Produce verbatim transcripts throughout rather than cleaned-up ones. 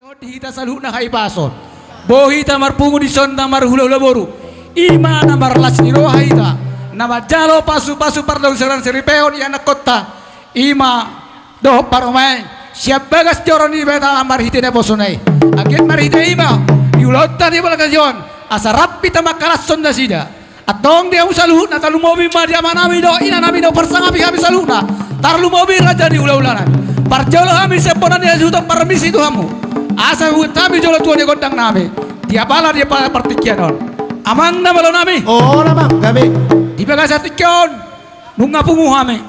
Di hita saluhutna hahipason. Boi hita marpungu dison na marhulahula boru. I ma na marlas ni roha hita na manjalo pasupasu pardongansaripeon di anakkonta. I ma dohot parumaen sian bagas joro ni Debata marhite naposona i. Anggiat marhite i ma di ulaonta di bagasan on asa rap hita mangkalashon nasida. Antong di hamu saluhutna, tarlumobi ma di amanami dohot inanami dohot parsangapi hami saluhutna, tarlumobi raja ni hulahulanami. Parjolo hami sian bona ni hasuhuton parmisi tu hamu, asa huhut hami jolo tua ni gondangnami di apala di apala partingkian on. Amang na malonami. Olo amang, gabe. Di bagasan tingki on nunga pungu hami.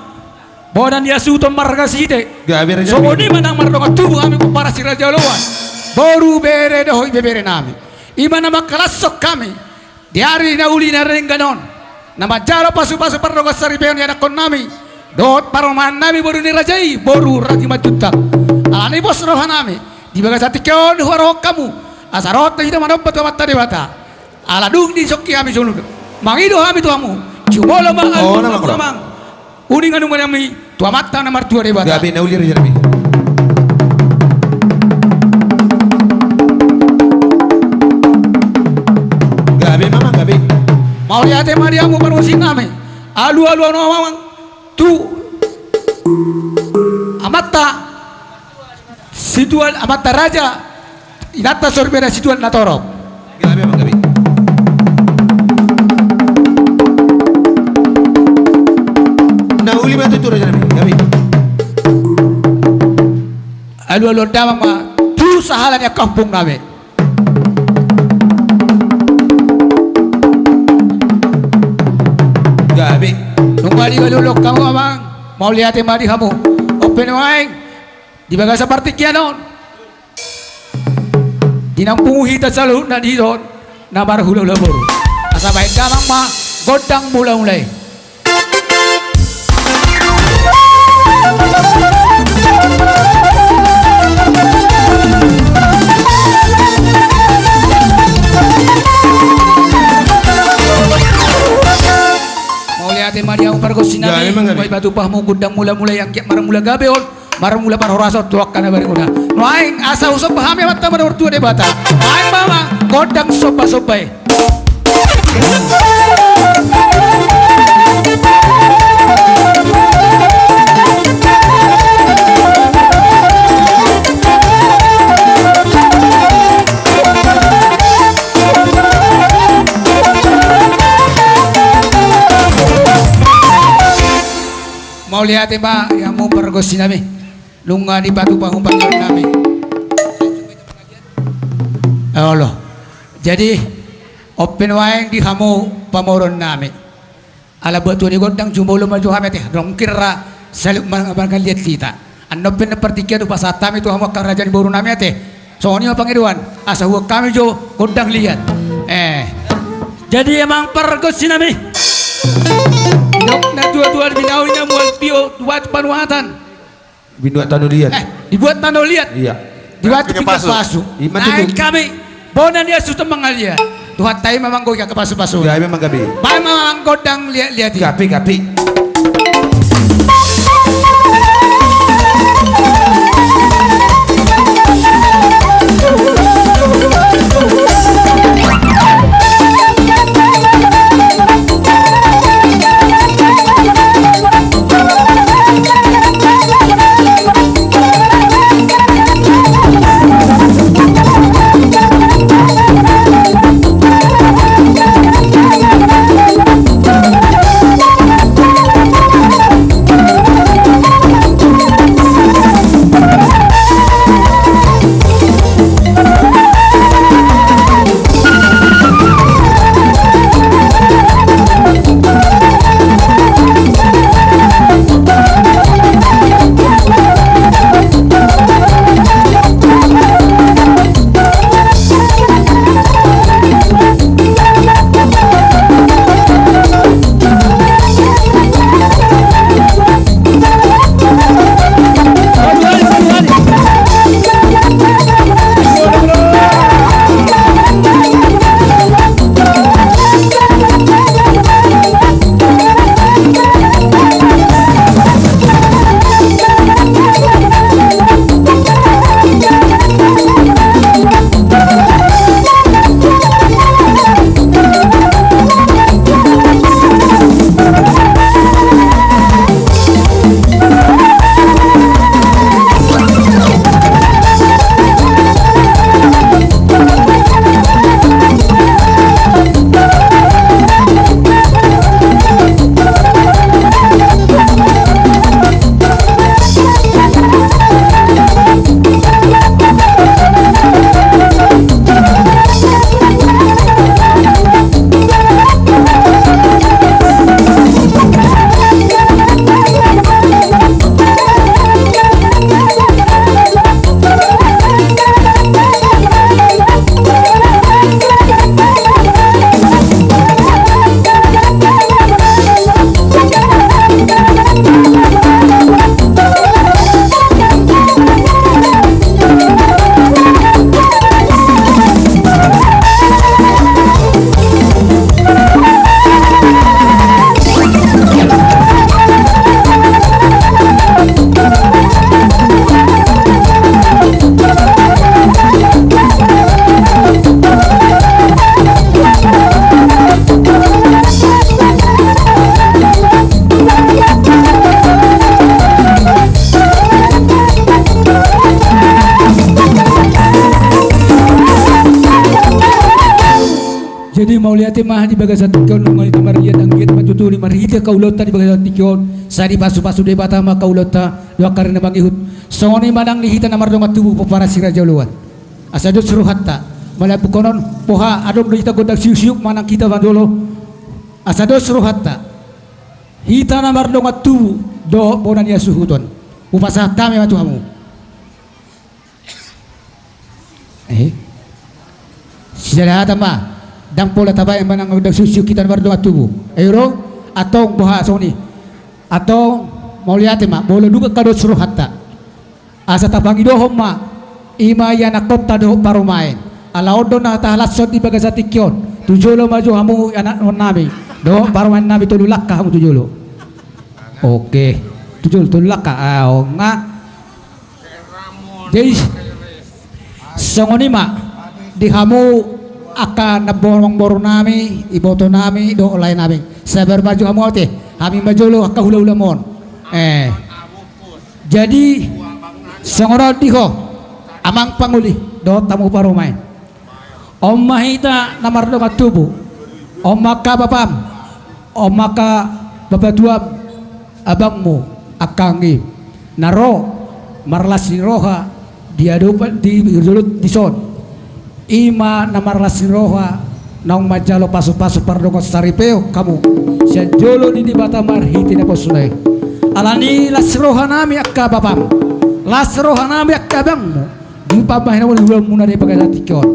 Bona ni hasuhuton marga Site. Gabe raja. Songon i ma nang mardongan tubu hami pomparan si Raja Oloan, boru, bere dohot ibeberenami. I ma na mangkalashon hami di ari na uli na denggan on na manjalo pasupasu pardongansaripeon di anakkonnami dohot parumaennami boru ni raja i, boru Ratu Simanjuntak. Alani pos rohanami di bagasan tingki on huharohon hamu asa ro hita manomba tu Amanta Debata. Ala dung disongki hami songon i, mangido hami tu hamu, jumolo ma. Olo amang. Uningan uninganami tu Amanta na martua Debata. Gabe na uli rajanami. Gabe ma amang, gabe. Mauliate ma di hamu pargonsinami. Alualu hamu amang tu Amanta situan, Amanta raja, inanta soripada situan na torop. Gabe amang, gabe. Na uli ma tutu rajanami, gabe. Alualuhon damang ma tu sahala ni angka ompungnami. Gabe. Nunga dialualuhon hamu amang, mauliate ma di hamu. On pe nuaeng di bagasan partingkian on di na pungu hita saluhutna dison na marhulahula boru, asa bahen damang ma gondang mulamula i. Mauliate ma di hamu pargonsinami. Gabe amang, gabe. Nunga dipatupa hamu gondang mulamula i, anggiat marmula gabe on, marmula parhorasan tu angka na baringona. Nuaeng asa husomba hami Amanta na martua Debata. Bahen ma amang gondang sombasomba i. Mauliate ma di hamu pargonsinami. Nunga dipatupa hamu pangidoannami. Olo. Jadi on pe nuaeng di hamu pamoruonnami, ala buat tua ni gondang jumolo ma jo hami ate, adong mungkin ra salut ma-, mangaliat hita. Annon pe na partingkian on pasahat hami tu hamu angka raja ni borunami ate. Songon i ma pangidoan, asa hubuat hami jo gondang liat. Eh. Jadi amang pargonsinami, didok natuatua, binahen na mual tio, dibuat panuatan. Dibuat tano liat. Eh, dibuat tano liat. Iya. Dibuat pinggan pasu. Ima tutu. Naeng hami bona ni hasuhuton mangaliat. Tuhanta i ma manggohi angka pasupasu. Gabe amang, gabe. Bahen ma amang gondang liatliat i. Gabe, gabe. Jadi mauliate ma di bagasan tingki on, nunga hita marliat anggiat ma tutu ni marhite kaulaonta di bagasan tingki on, sai dipasupasu Debata ma kaulaonta dohot angka ari na mangihut. Songon i ma nang di hita na mardongan tubu pomparan si raja oloan. Asa dos rohanta. Molo bukan on, boha adong do hita gondang siuksiuk manang hita manjolo. Asa dos rohanta. Hita na mardongan tubu dohot bona ni hasuhuton. Hupasahat hami ma tu hamu. Eh? Sisada hata ma. Ndang pola tabaen manang gondang siuksiuk hita na mardongan tubu. Ayo ro, antong boha songon i. Antong mauliate ma, molo dung angka dos rohanta. Asa tapangidohon ma, i ma ianakkonta dohot parumaen. Ala on do na tahalashon di bagasan tingki on. Tu jolo ma jo hamu ianakkonnami. Dohot parumaennami tolu langka hamu tu jolo. Oke. Tu jolo tolu langka. Ah, onga. Jadi, songon i ma. Di hamu angka namborumborunami, ibotonami, dohot laenami. Sabar ma jo hamu ate. Hami ma jolo angka hulahulamon. Eh. Jadi, songon on di ho, amang pangoli, dohot hamu parumaen. On ma hita na mardongan tubu. On ma angka bapam. On ma angka bapatuam, abangmu, angka anggi. Na ro, marlas ni roha, di adopan, di, di jolo dison. I ma na marlas ni roha, naung manjalo pasupasu pardongan saripeon hamu. Sian jolo ni Debata marhite naposona i. Alani las rohanami angka bapam. Las rohanami angka abangmu. Di pambahenan ni ulaonmuna di bagasan tingki on.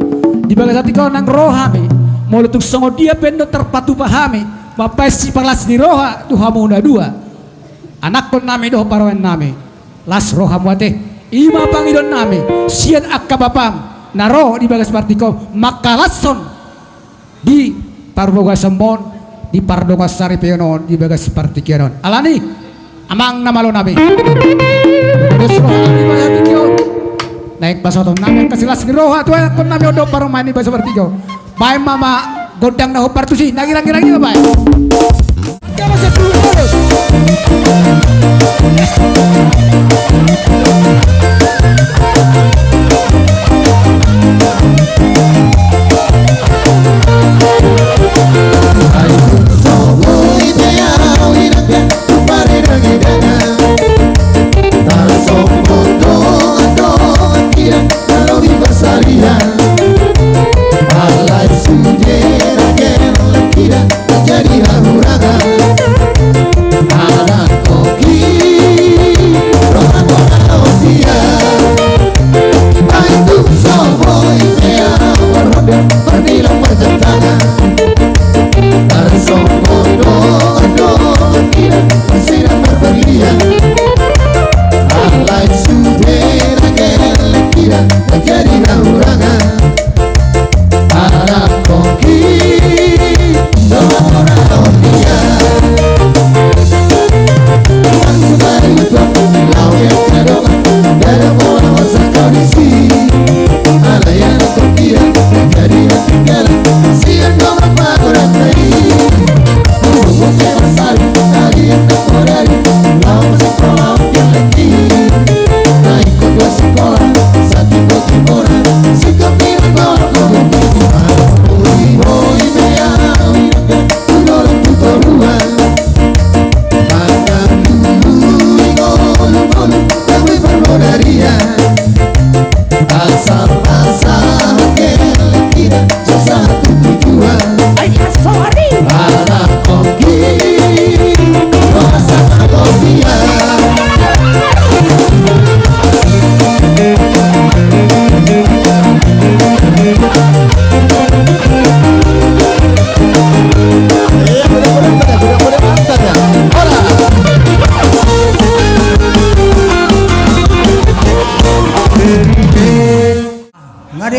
Di bagasan tingki on nang ro hami. Molo tung songon dia pe annon tarpatupa hami. Mambahen sipalas ni roha, tu hamu na dua. Anakkonnami dohot parumaennami. Las rohamu ate. I ma pangidoannami. Sian angka bapam. Na ro di bagasan partingkian on. Mangkalashon. Di parbagasanmon. Di pardongan saripeon on. Di bagasan partingkian on. Alani. Amang na malonami. Dos rohanami di bagasan tingki on. Naeng pasahatonnami angka silas ni roha. Tu anakkonnami on dohot parumaen di bagasan partingkian on. Baen ma ma gondang na hombar tusi, na girang-girang i ma baen.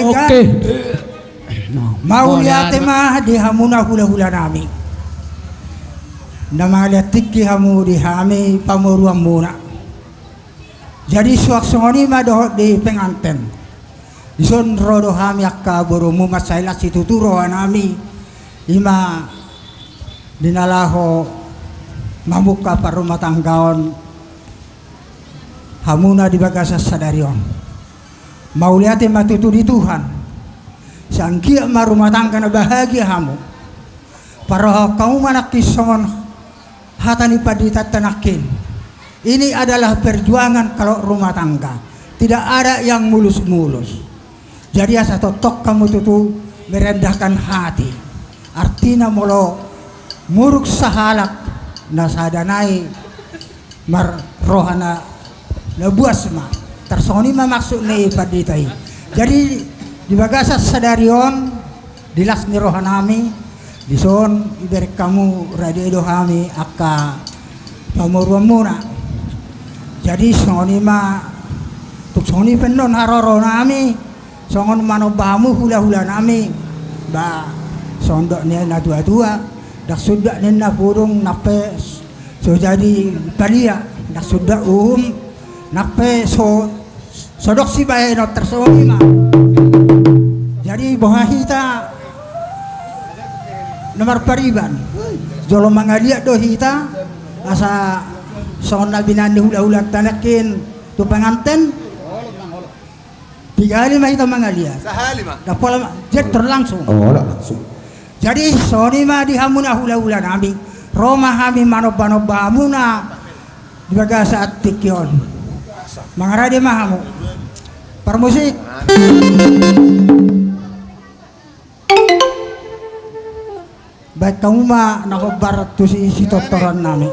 Oke. Mauliate ma di hamuna hulahulanami. Na mangalean tingki hamu di hami pamoruonmuna. Jadi suang songon i ma dohot di penganten. Dison ro do hami angka borumu mansai las situtu rohanami. I ma di na laho mamungka parrumatanggaon hamuna di bagasan sadari on. Mauliate ma tutu di Tuhan. Sai anggiat ma rumah tangga na bahagia hamu. Parrohahon hamu ma nangkin songon hata ni pandita nangkin. Ini adalah perjuangan kalau rumah tangga. Tidak ada yang mulus-mulus. Jadi asa tongtong hamu tutu merendahkan hati. Artina molo muruk sahalak na sada nai marroha na, na buas ma. Tarsongon i ma maksud ni pandita i. Jadi di bagasan sadari on, di las ni roha nami, dison ibereng hamu rade do hami angka pamoruonmuna. Jadi songon i ma, tung songon i pe annon haroro nami, songon manomba hamu hulahula nami, ba songon dok ni natuatua, ndang sundat ninna pudung nang pe so jadi palia, ndang sundat uhum nang pe so, so dok sibahenon, tarsongon i ma. Jadi boha hita na marpariban, jolo mangaliat do hita, asa songon na binahen ni hulahulanta nangkin tu penganten. Tiga hali ma hita mangaliat. Sahali ma. Ndang pola ma, jet tor langsung. Oh, langsung. Jadi songon i ma di hamu na hulahula nami, ro ma hami manombanomba hamuna di bagasan tingki on. Mangarade ma hamu. Parmusik. Baen hamu ma na hombar tusi sitortoran nami.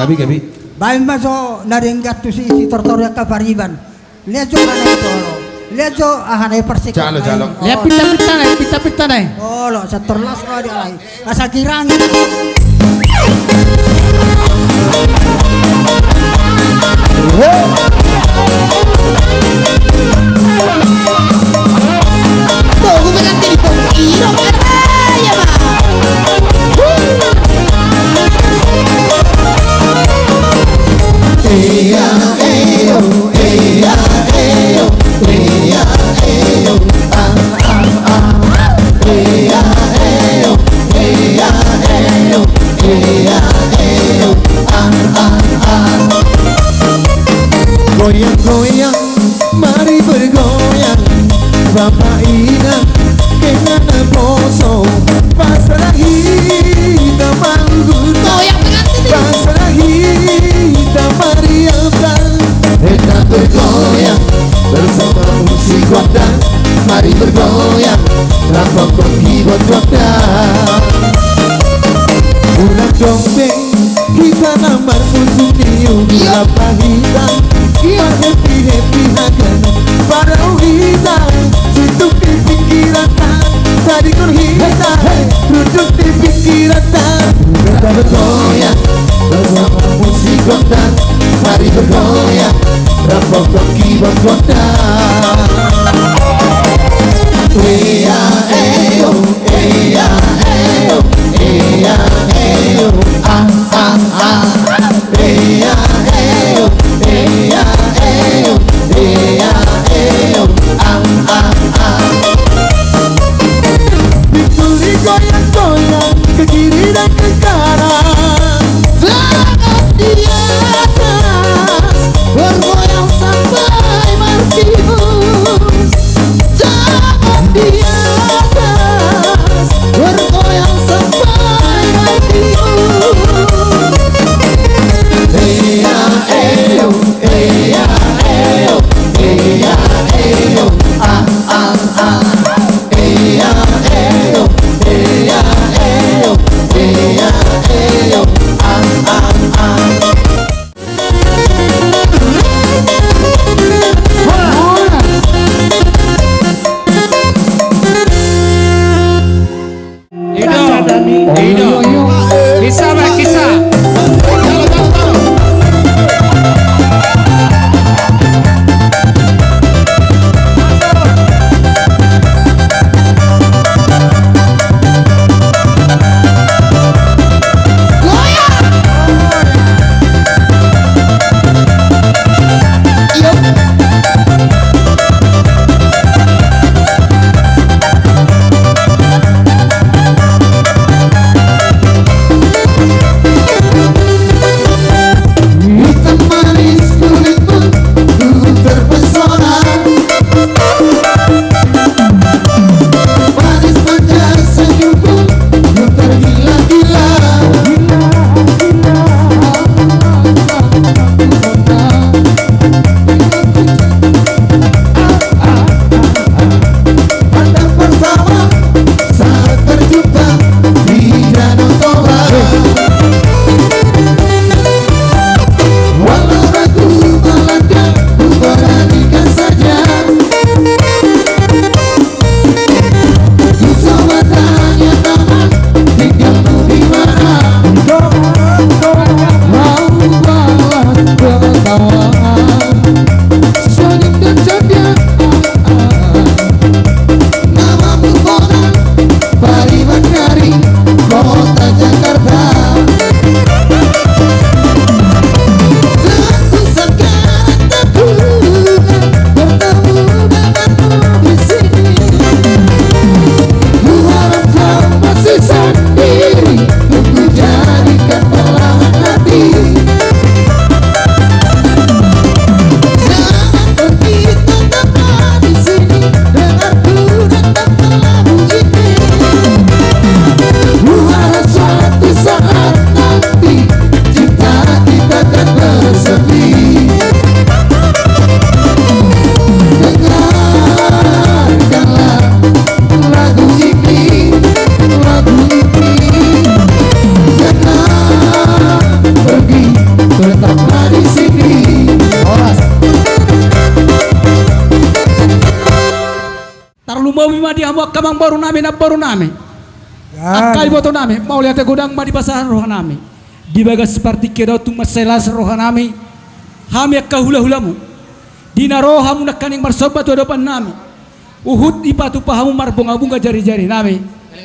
Gabe, gabe. Baen ma jo na denggan tusi, sitortor angka pariban. Lea jo aha na i, olo. Lea jo aha na i, parsik. Jalo, jalo. Lea pinta-pinta na i, pinta-pinta na i. Olo, sator las ko di alai. Asa girang. Goyang-goyang, mari bergoyang, Bapak Inang, dengan poso, pasrah hita manggut, goyang dengan ini, pasrah hita mariapan. Kita bergoyang bersama musik gondang, mari bergoyang, rap, rock, keyboard, gondang. Ulang dong, Beng. Hita na marmusik niu, iya, rap hita, iya, marhappy-happy hagan. Parau hita, situtu di pingkiranta, tadingkon hita, hei, hei, rundut di pingkiranta. Kita bergoyang bersama musik gondang, mari bergoyang, rap, rock, keyboard, gondang. Iya, eyo, iya, eyo, iya, eyo, ah, ah, ah. Iya, eyo, iya, eyo, iya, eyo, ah, ah, ah. Pinggul digoyang-goyang, ke kiri dan ke kanan. Tangan di atas, bergoyang sampai martiur. Umobi ma di hamu angka amangboru nami, namboru nami, angka iboto nami, mauliate godang ma dipasahat roha nami. Di bagas partingkian on tung mansai las roha nami, hami angka hulahulamu, di na ro hamu nangkaning marsomba tu adopan nami, huhut dipatupa hamu marbungabunga jarijari nami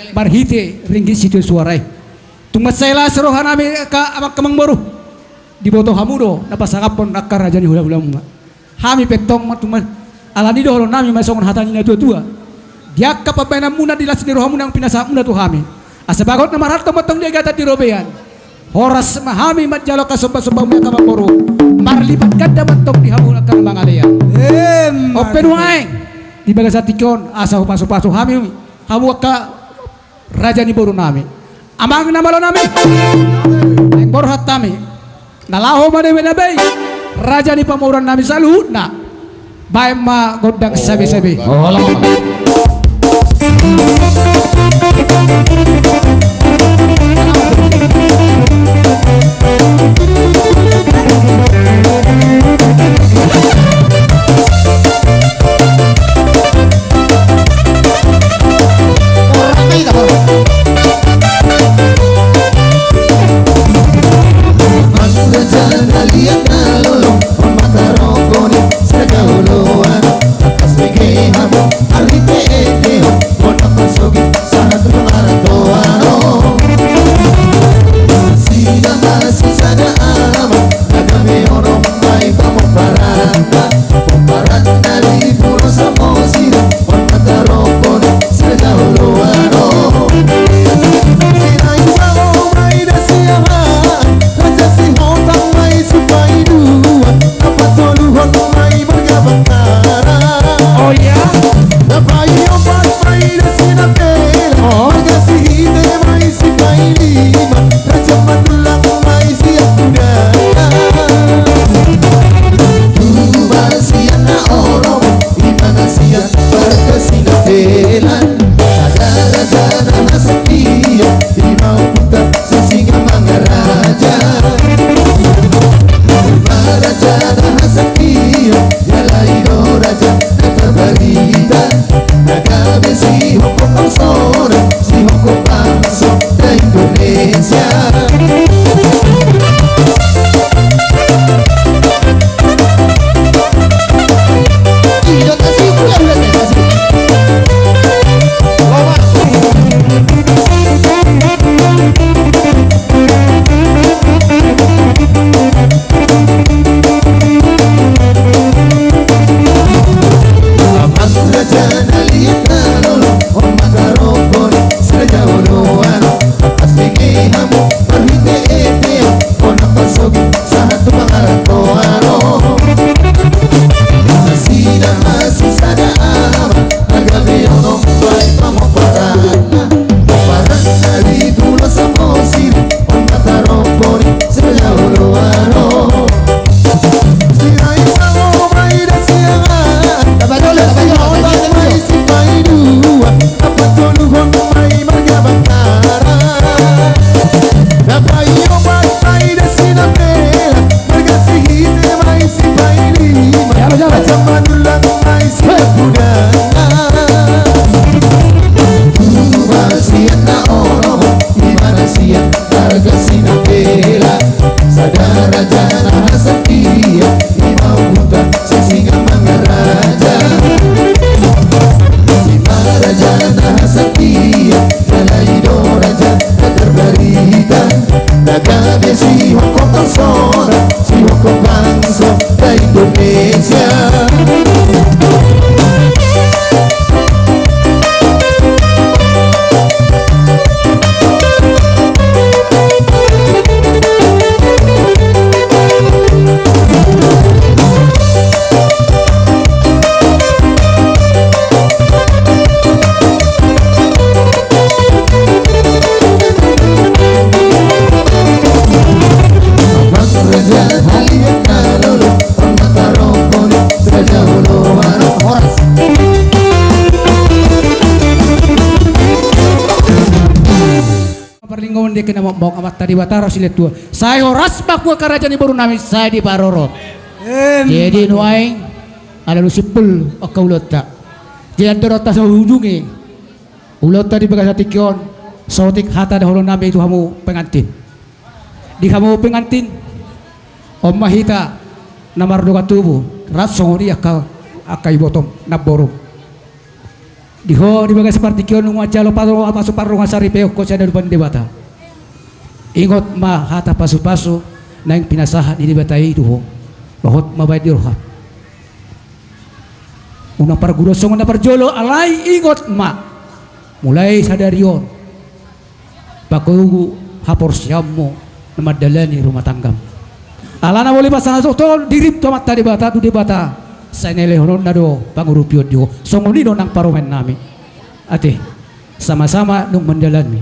marhite ringgit sitio suara i. Tung mansai las roha nami angka amang, amangboru, diboto hamu do na pasangaphon angka raja ni hulahulamu. Hami pe tong ma tung ma, alani do holong nami ma songon hata ni natuatua, di angka pambahenanmuna, di las ni rohamuna naung pinasahatmuna tu hami, asa bagot na marhalto ma tong di agatan di robean. Horas ma hami manjalo angka sombasombamu angka amangboru, marlipat ganda ma tong di hamu angka na mangalean. Emma tutu. On pe nuaeng, di bagasan tingki on asa hupasupasu hami hamu angka raja ni boru nami, amang na malo nami, naeng borhat hami, na laho ma di bere na bei, raja ni pamoruon nami saluhutna. Baen ma gondang sabesabe. Oh ya. Parlinggoman di kena mokmok Amanta Debata ro siletua. Sai horas ma tu angka raja ni boru nami, sai diparorot. Jadi nuaeng ala lu simpul angka ulaonta. Jadi andorang tasaujungi ulaonta di bagasan tingki on, saotik hata dohonon nami tu hamu pengantin. Di hamu pengantin, on ma hita na mardongan tubu, rap songon i angka, angka ibotom, namborum. Di ho di bagasan partingkian on nunga manjalo pasu, pasu parrohahon saripeon sian adopan Debata. Ingot ma hata pasu-pasu naeng pinasahat ni Debata i tu ho. Rohot ma baen di roham. Unang parguruon songon na parjolo, alai ingot ma. Mulai sadari on, pagogo haporseaonmu na mandalani rumah tanggam. Alana molo pasahat on dirim tu Amanta Debata, tu Debata, sai nilehononna do pangurupion di ho. Songon i do nang parumaen nami. Ate, sama-sama nunga mandalani.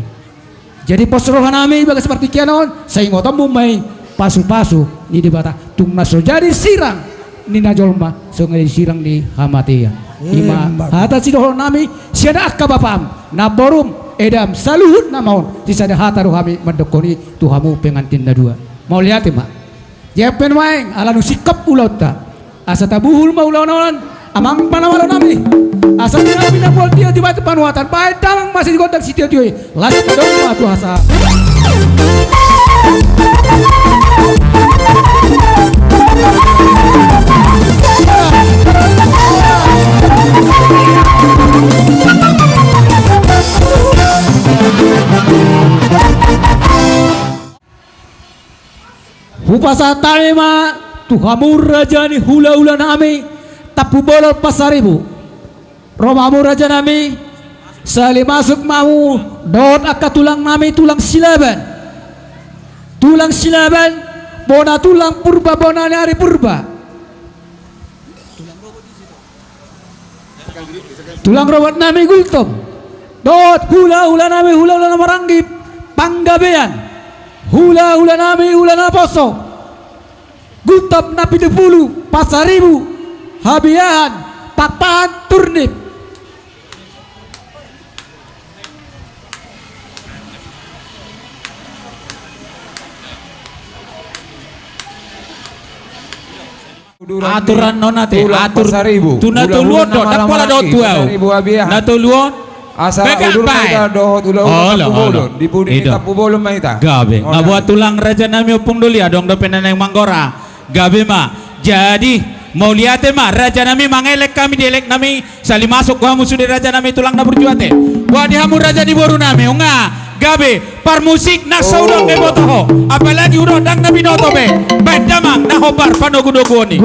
Jadi pos roha nami bagas partingkian on, sai ingotonmu ma i pasu-pasu ni Debata. Tung na so jadi sirang ni na jolma, so jadi sirang ni hamatean. I ma hata sidohonon nami sian angka bapam, namborum, edam, saluhut na maon. Sisada hata do hami mandokkon i tu hamu pengantin na dua. Mauliate ma. Jempek nuaeng ala dung singkop ulaonta. Asa tabuhul ma ulaon on, amang panamalo nami. Asa di nami na bual tio di batu panuatan, baen damang ma sigondang sitio-tio i. Las adong ma tu hasa. Hupasahat hami ma tu hamu raja ni hula-hula nami Tampubolon Pasaribu. Ro ma hamu raja nami, sahali masuk ma hamu dohot angka tulang nami, tulang Silaban. Tulang Silaban, bona tulang Purba, bona ni ari Purba. Tulang robot nami Gultom. Dohot hula-hula nami, hula-hula na maranggi Panggabean. Hula-hula nami, hula Naposo. Gultom na pitu pulu, Pasaribu, Habiahan, Pakpahan, Turnip. Aturan non ate, tulang atur Pasaribu. Tu na tolu on do, ndang pola dohot tu au. Pasaribu Habiahan. Na tolu on. Asa udur ma hita dohot ulaon Tampubolon. Di pudi ni Tampubolon ma hita. Gabe. Nga buat tulang raja nami Ompung Doli, adong dope na naeng manggora. Gabe ma. Jadi mauliate ma raja nami, mangelek hami di elek nami. Sahali masuk hamu sude raja nami tulang na burju ate. Buat di hamu raja ni boru nami, nunga gabe parmusik na so udok be boto ho. Apalagi udok ndang na binoto be. Baen damang na hombar panogu-noguon i.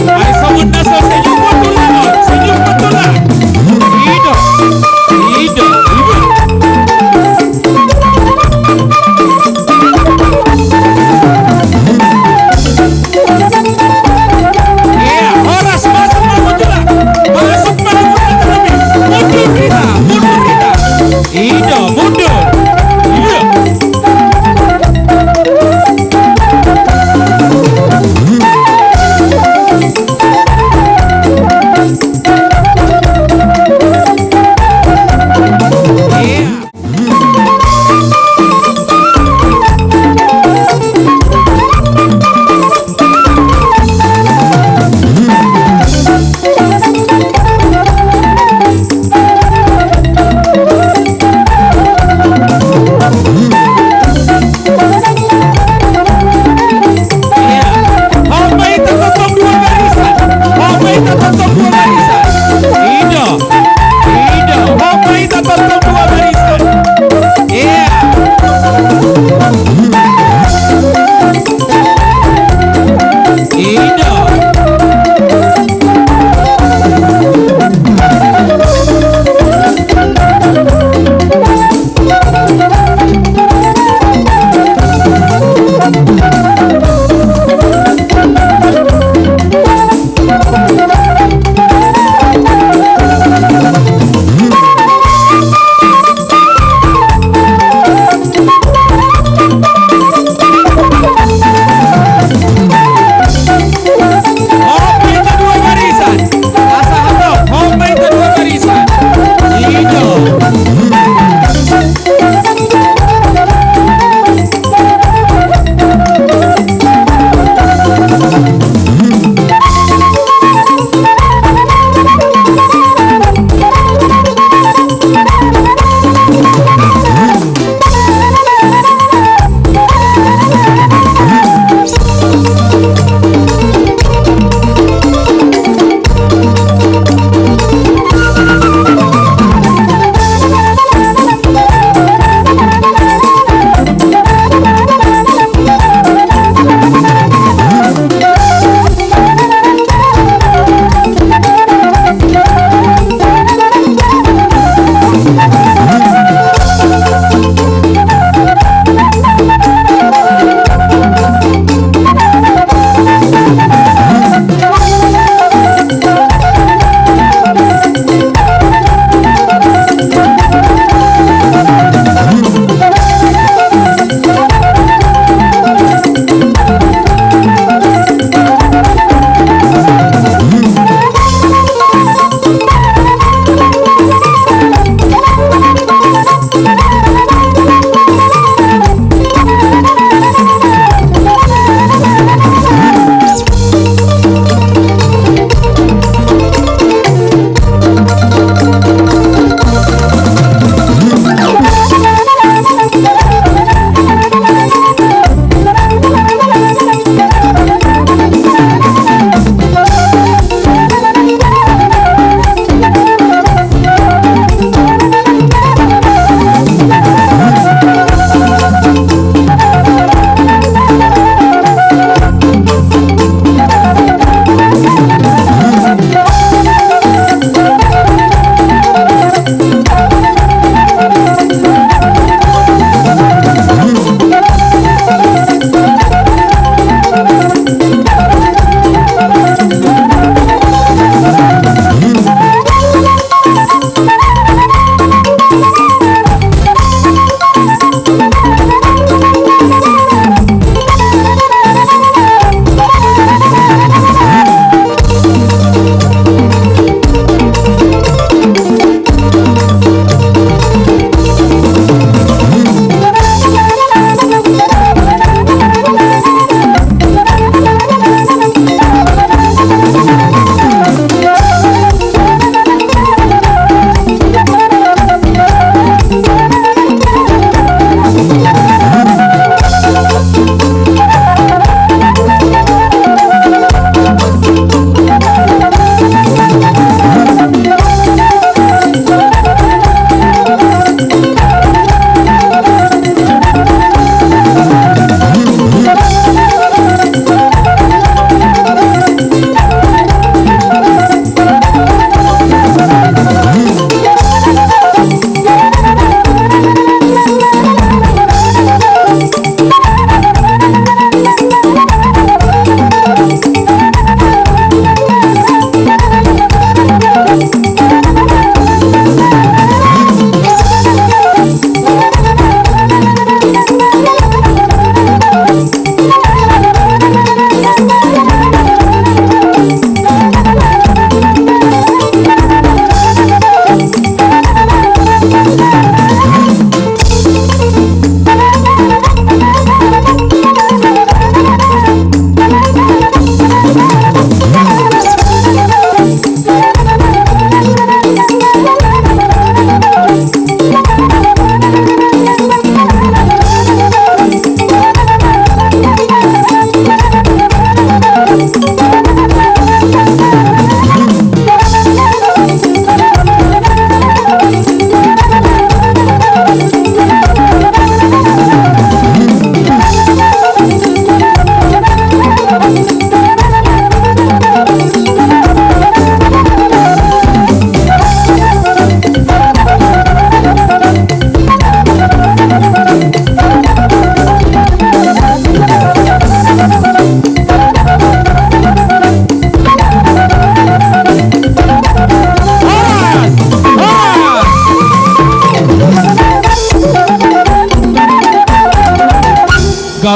Ai songon na so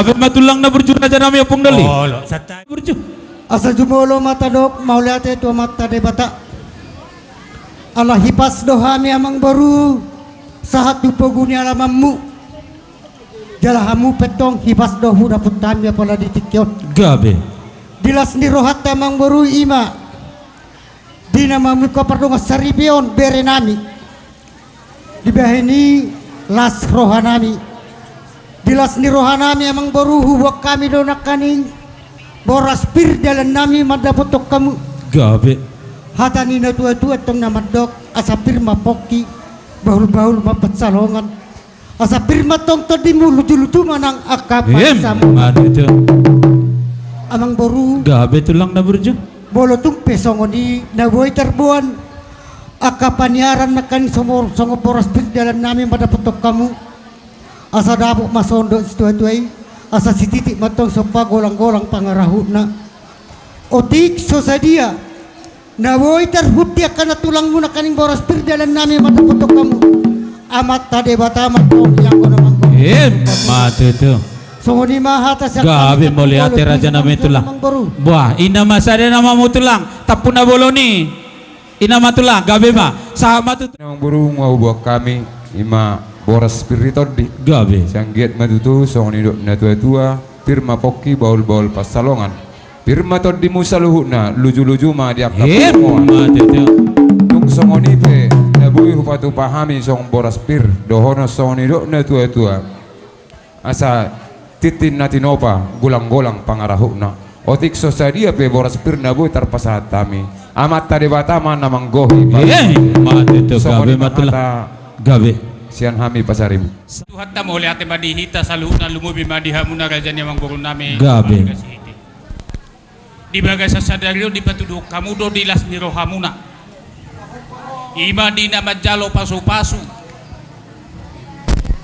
Gabe ma tulang na burju, raja nami Ompung Doli. Olo, santabi. Burju. Asa jumolo ma tadok mauliate tu Amanta Debata. Ala hipas do hami amangboru sahat tu pogu ni alamanmu. Jala hamu pe tong hipas do hudapot hami apala di tingki on. Gabe. Di las ni rohanta amangboru i ma di na mamungka pardongansaripeon bere nami. Dibahen i las roha nami. Di las ni roha nami amangboru huboan hami do nangkaning boras pir dalan nami mandapothon hamu. Gabe. Hata ni na tuatua tong na mandok asa pir ma pongki bahulbahul ma pansalongan. Asa pir ma tong tondimu lujuluju ma nang angka pansamotan. Amangboru. Gabe tulang na burju. Molo tung pe songon i na boi tarboan angka paniaran nangkaning songon boras pir dalan nami mandapothon hamu. Asa dapot ma songon dok ni situatua i. Asa sititik ma tong somba golanggolang pangarahutna. Otik so sadia na boi tarhunti angka na tulangmu nangkaning boras pir dalan nami mandapothon hamu. Amanta Debata ma tong ianggo na manggohi. Ima tutu. Songon i ma hata sian hami. Gabe mauliate raja nami tulang. Bah, ina ma sada nama hamu tulang. Tampuon na bolon i. Ina ma tulang, gabe ma. Sahat ma tutu. Amangboru nga huboan hami ima boras pir ni tondi. Gabe. Sai anggiat ma tutu songon nidok na tuatua. Pir ma pongki bahulbahul pansalongan. Pir ma tondimu saluhutna lujuluju ma di angka pangomoan. Ima tutu. Tung songon i pe na boi hupatupa hami songon boras pir dohonon songon nidok na tuatua. Asa tintin na tinopa golanggolang pangarahutna. Otik so sadia pe boras pir na boi tarpasahat hami. Amanta Debata ma na manggohi. Ima tutu. Gabe ma tulang. Gabe. Sian hami Pasaribu. Tuhanta mauliate ma di hita saluhutna lumobi ma di hamuna raja ni amangboru nami. Gabe. Di bagasan sadari on dipatuduhon hamu do di las ni rohamuna. Ima di na manjalo pasupasu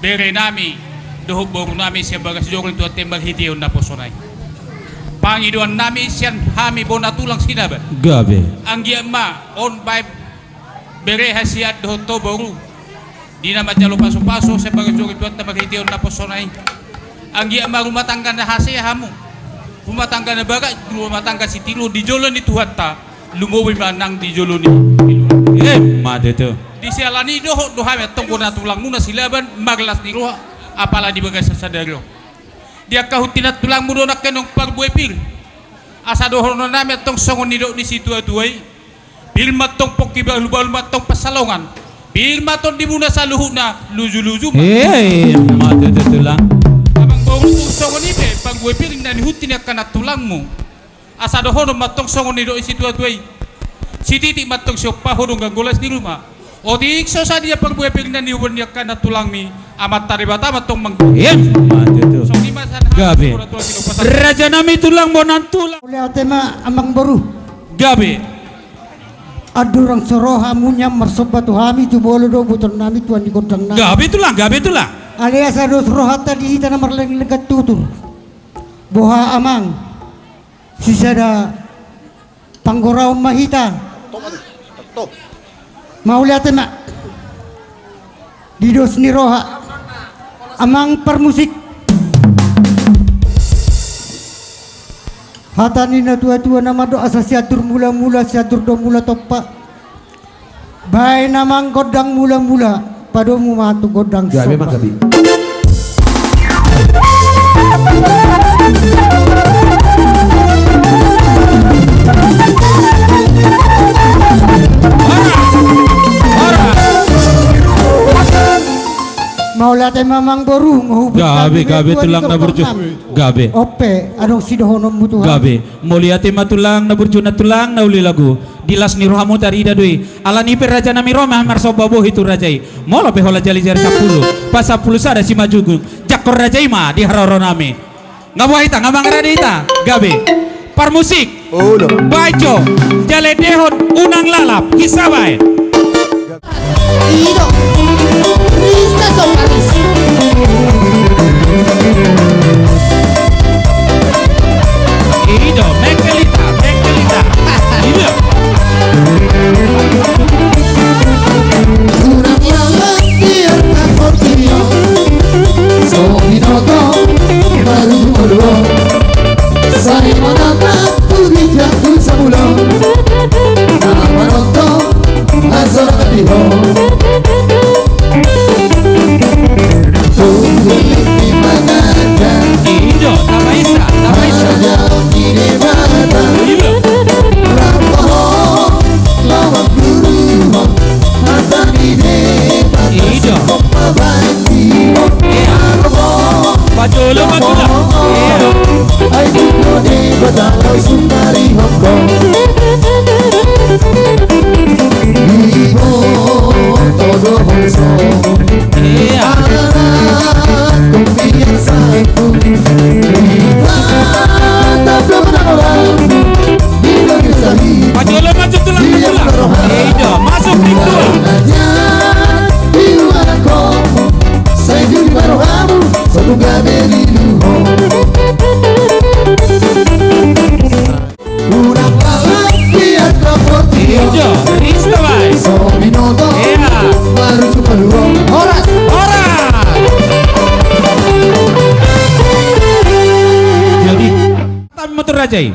bere nami dohot boru nami sian bagas joro ni Tuhanta i marhite on naposona i. Pangidoan nami sian hami bona tulang Sinaban. Gabe. Anggiat ma on baen bere hasian dohot ho boru di na manjalo pasupasu sian bagas joro ni Tuhanta marhite on naposona i. Anggiat ma rumah tangga na hasea hamu, rumah tangga na bagas, rumah tangga sitiruon di jolo ni Tuhanta, lumobi ma nang di jolo ni. Ima tutu. Di siala ni i dohot do hami antong bona tulangmuna Silaban marlas ni roha apala di bagasan sadari on. Di angka hunti na tulangmu do nangkaning parbue pir. Asa dohonon nami antong songon nidok ni situatua i. Pir ma tong pongki bahulbahul ma tong pansalongan. Pir ma tondimuna saluhutna lujuluju ma. Ima tutu tulang. Amangboru tung songon i pe parbue pir na nihunti ni angka na tulangmu. Asa dohonon ma tong songon nidok ni situatua i. Sititik ma tong siompa ho donggan golas ni ruma. Otik so sadia parbue pir na niboan ni angka na tulangmi. Amanta Debata ma tong manggohi. Ima tutu. Songon i ma sada. Gabe. Raja nami tulang bona tulang. Mauliate ma amangboru. Gabe. Andorang so ro hamu nian marsomba tu hami, jumolo do botoon nami tuan ni gondang nami. Gabe tulang, gabe tulang. Alai asa dos rohanta di hita na marlenglengan tutur. Boha amang, sisada panggoraon ma hita. Mauliate ma. Di dos ni roha. Amang parmusik. Hata ni na tuatua na mandok asa siatur mulamula, siatur do mula tompa. Baen amang gondang mulamula, padomu ma tu gondang somba. Gabe ma gabe. Mauliate ma amang boru, nga hubut. Gabe, gabe tulang na burju. Gabe. Ope, adong sidohononmu Tuhan. Gabe. Mauliate ma tulang na burju, na tulang na uli lagu. Di las ni rohamu tarida do i. Alani pe raja nami ro ma marsomba bohi tu raja i. Molo pe holan jali jari sampulu, pasampulu sada simanjujung. Jangkon raja i ma di haroro nami. Nga boha hita, nga mangarade hita. Gabe. Parmusik. Baen jo. Jala endehon unang lalap. Hisa baen. I do. Bisa so paris. I do, mengkelita, mengkelita. I do. Unang lalap di angka portibi. So binoto baru. Jai.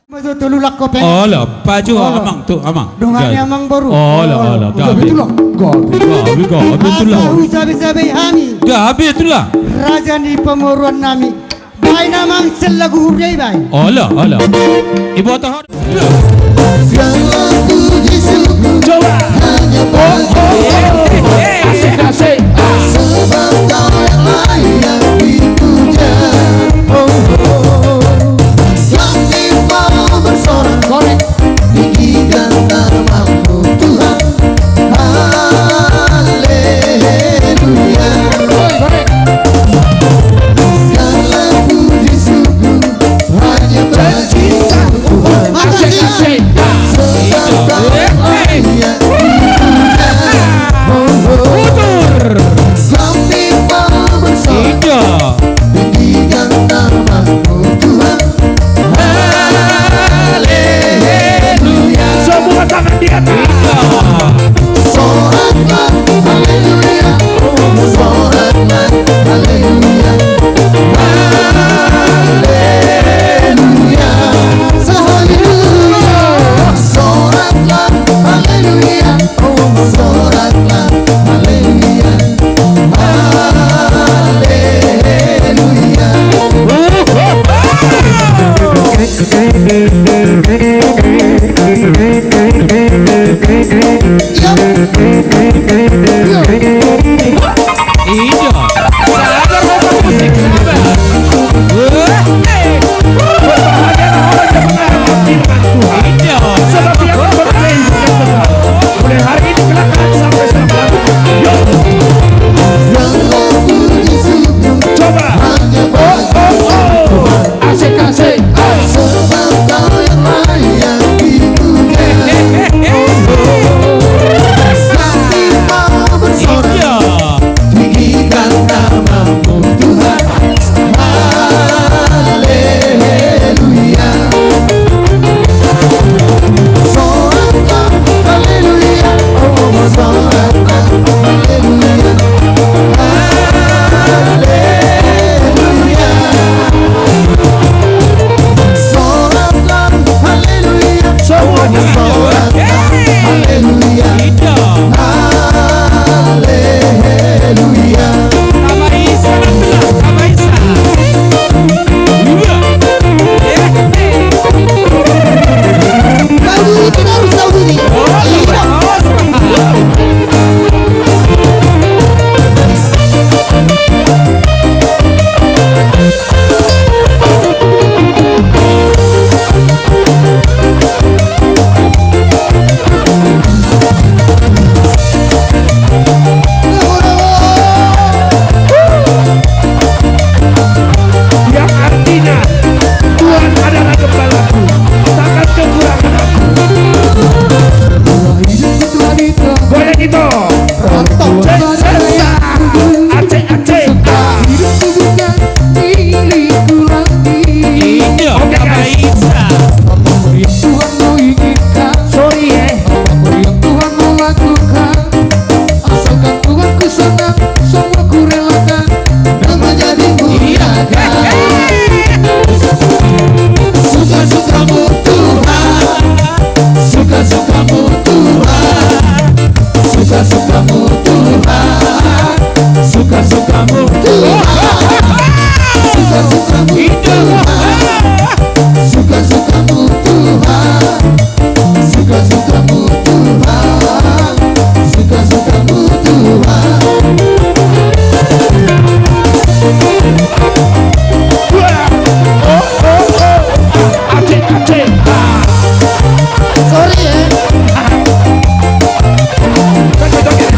Maju tolu lako pe. Olo, pajo. Olo. Amang tu, amang. Dongan ni amang boru. Olo, olo. Gabe tulang. Gabe. Gabe, gabe tulang. Gabe, gabe hami. Gabe tulang. Raja ni pamoruan nami. Baen amang sella guhur i baen. Olo, olo. Iboto hor. Segala puji syukur. Coba. Hanya bagi. Oh, oh, oh. Asik, asik. Sebab Kau yang layak dipuja. Oh, oh. Langit mau bersorak. Korek. Tinggi dan tak mampu Tuhan. Haleluya. Oi, korek. Segala puji syukur hanya bagi Tuhan. Asik, asik. Sebab Kau yang layak dipuja. Oh, oh. Langit mau bersorak. Tinggi dan tak mampu Tuhan. Haleluya. Semua tangan di atas. Soraklah, haleluya. Soraklah, haleluya. Haleluya. Sehaleluya. Soraklah, haleluya. Soraklah, haleluya. Haleluya. Iya. Sabar, Bapak Musik, sabar. Wah, eh. Berbahagialah orang yang mengharap di Tuhan. Iya. Sebab Dia memberi hidup yang kekal. Mulai hari ini, kelak sampai selama-lamanya. Yo. Coba. Oh, oh, oh. Asik, asik. Sebab Kau yang layak dipuja. Eh, eh, eh, eh. Kami mau bersorak. Iya. Tinggi dan tak mampu Tuhan. Haleluya. Soraklah, haleluya. Oh, soraklah, haleluya. Haleluya. Soraklah, haleluya. Semua tangan. Soraklah, haleluya. Iya. Haleluya. Tambah isa, tambah isa. Iya. Eh, eh. Lagu itu harus tahu ini. Oh, iya. Oh, iya. Yang artinya, Tuhan adalah gembalaku, takkan kekurangan aku. Goyang itu. Cek, cek, sa. Aceh, Aceh. Hidupku bukan milikku lagi. Iya, oke, guys. Apapun yang Tuhan mau inginkan. Sorry, eh. Apapun yang Tuhan mau lakukan. Asalkan Tuhanku senang, semua ku relakan. Nama Dia dimuliakan. Suka-sukamu Tuhan. Suka-sukamu Tuhan. Suka-sukamu Tuhan. Suka-sukamu Tuhan. Suka-sukamu Tuhan. Suka-sukamu Tuhan. Suka-sukamu Tuhan. Suka-sukamu Tuhan. Wah. Oh, oh, oh. Aceh, Aceh. Ah. Sorry, ya. Joget, joget,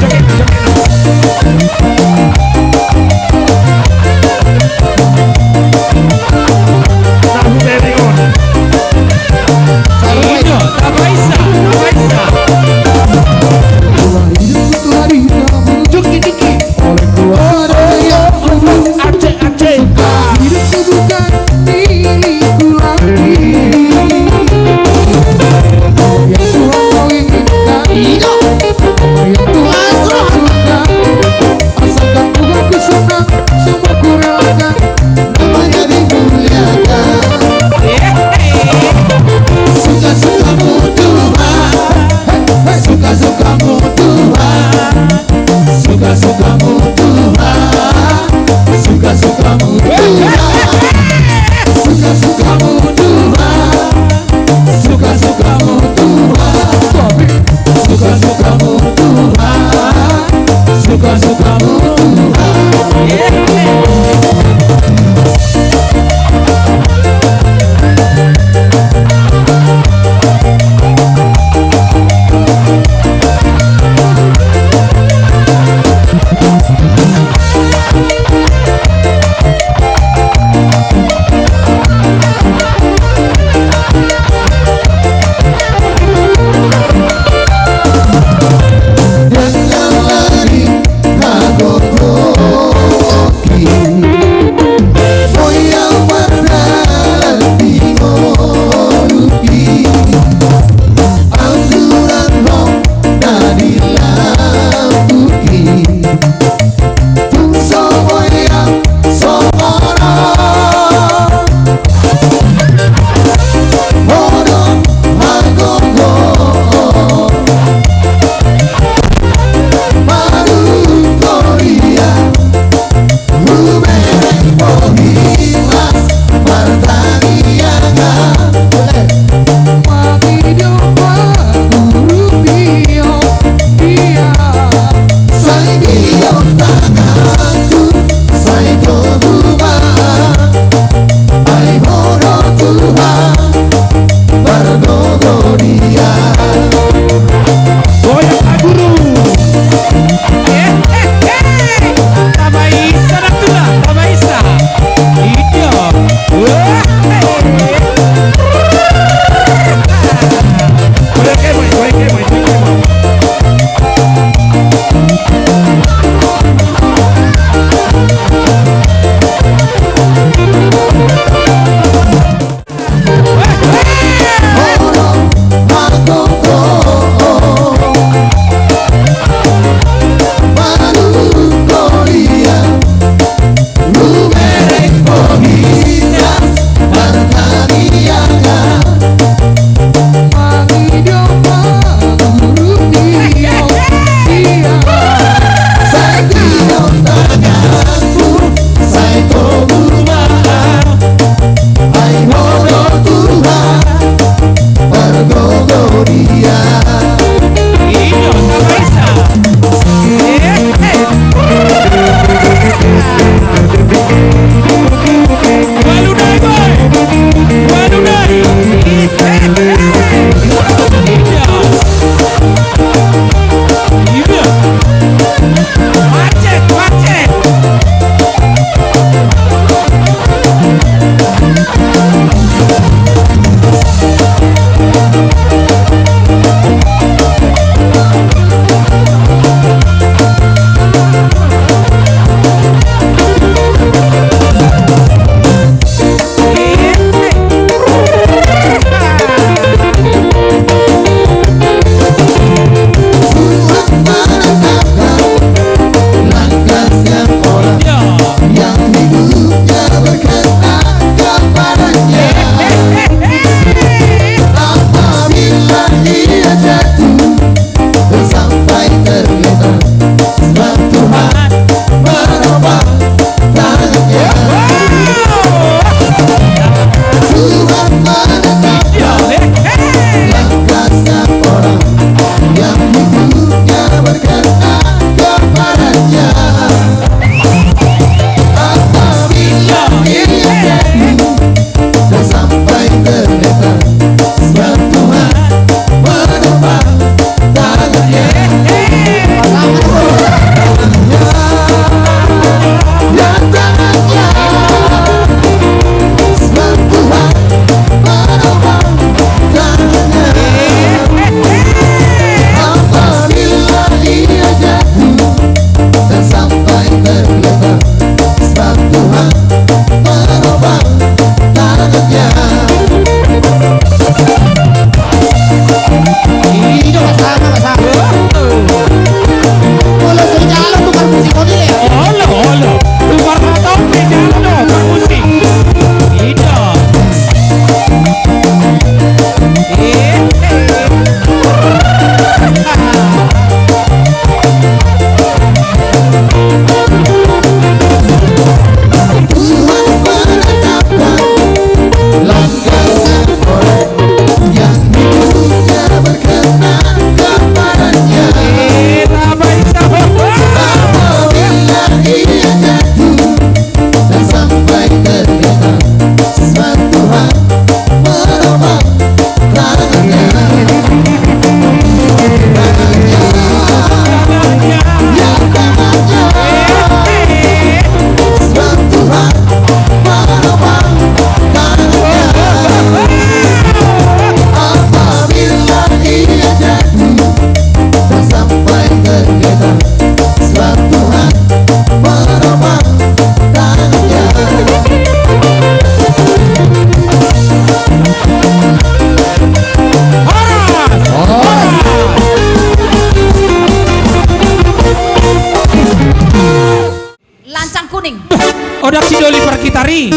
Ri.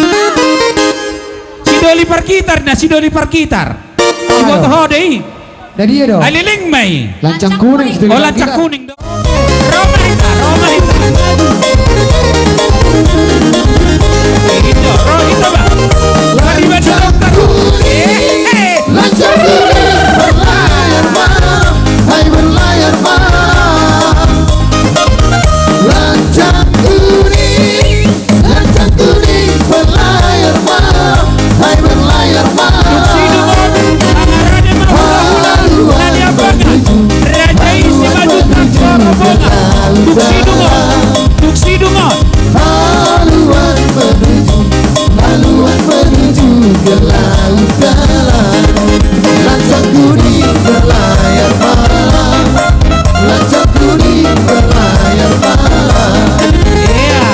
Si Doli Parkitar, na si Doli Parkitar. Iboto ho do i. Dadi do. Ai leleng ma i. Lancang kuning, si Doli Parkitar. Oh, lancang kuning do. Ro ma hita, ro ma hita. Ito, ro hita ba. Mari baca dokter. Eh, eh. Lancang kuning berlayar malam, hai berlayar malam. Lancang kuning, lancang kuning berlayar malam, hai berlayar malam. Haluan menuju, haluan menuju ke lautan. Haluan menuju, haluan menuju ke lautan. Lancang kuning berlayar malam, lancang kuning berlayar malam. Iya.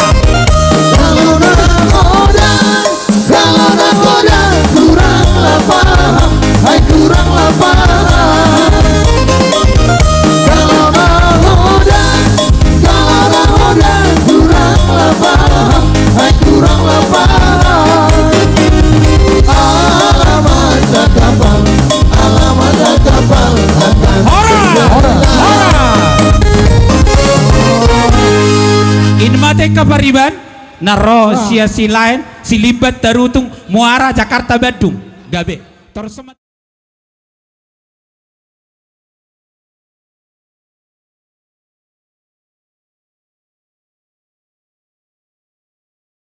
Kalau nahoda, kalau nahoda kurang lapang, hai kurang lapang. Kalau nahoda, kalau nahoda kurang lapang, hai kurang lapang. Alamat kapal, alamat kapal akan. Hora! Hora! Hora! In ma tengka pariban, na ro sian Silaen, Silimban, Tarutung, Muara, Jakarta, Bandung. Gabe. Torus ma.